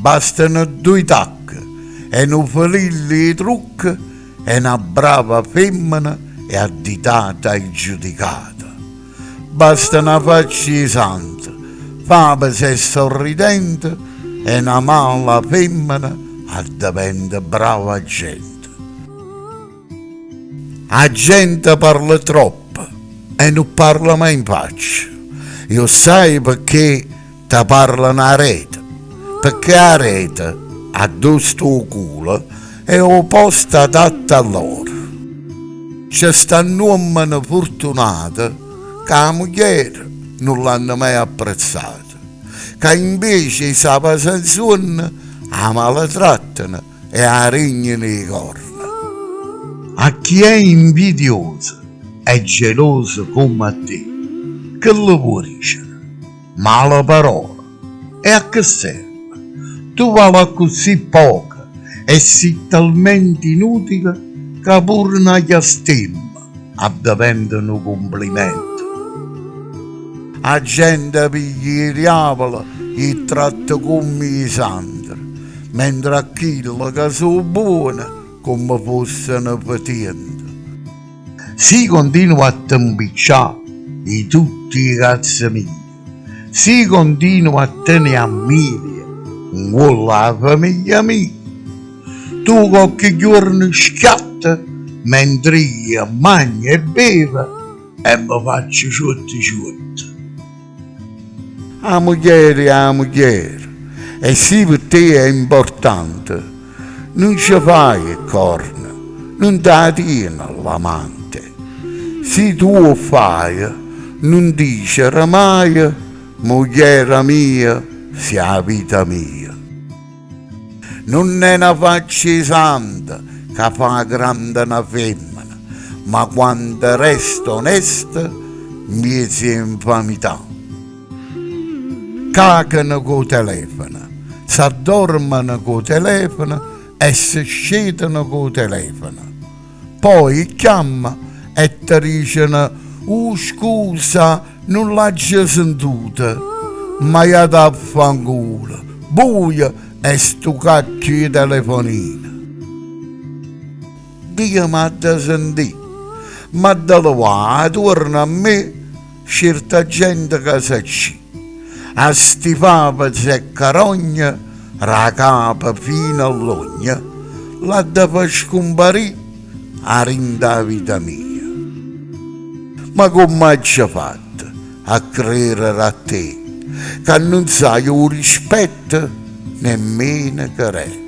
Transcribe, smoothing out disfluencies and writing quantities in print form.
Bastano dui tacche e nu felillo 'e trucco e na brava femmena è additata e giudicata. Basta na faccia 'e santo, faveza e sorridente e na mala femmena addeventa brava gente. A gente parla troppo e nun parla mai in faccia e 'o ssaje pecché te parlano aret? Pecché aret, addò sta 'o culo, è 'o posto adatto a loro. Ce stanno uommene furtunate ca 'a mugliera nun l'hanno mai apprezzata, ca invece 'e s' 'a vasà 'nsuonno 'a maltrattano e 'a regneno 'e corna. A chi è invidioso e geloso comme a te, che lle vuo' dicere? Mala parola! E a che serve? Tu vale accussì poco e si' talmente inutile ca pure na jastemma addeventa nu cumplimento. A gente piglia 'e diavule e 'e tratta comm' 'e sante, mentre a chille ca so' buone comme fossero fetiente. Si continua a te 'mpiccià 'e tutt' 'e cazze mie, si continua a tenè ammiria 'ncuollo 'a famiglia mia, tu cocche juorno schiatte mentre io magno e bevo e me faccio ciuotto ciuotto. 'A mugliera è 'a mugliera e si pe te è importante nun ce faje 'e corna, nun t' 'a tiene l'amante. Si tu 'o ffaje nun dicere maje mugliera mia si 'a vita mia. Nun è na faccia 'e santa ca fa grande na femmena, ma quando resta onesta 'mmiez' 'e 'nfamità. Cacano cu 'o telefono, s'addormano cu 'o telefono e se scetano cu 'o telefono. Poi 'e chiamma e te diceno, Uh scusa, nun l'aggio sentuta, ma jate a fanculo, vuje e stu cacchio 'e telefonino. Dio m'adda sentì, m'adda luvà 'a tuorno a me cierta gente ca sacci, a sti faveze e carogne d' 'a capa fino all'ogne, l'adda fa scumparì 'a dint' 'a vita mia. Ma comme aggio fatto a crerere a te, ca nun saje 'o rispetto nemmeno che r'è?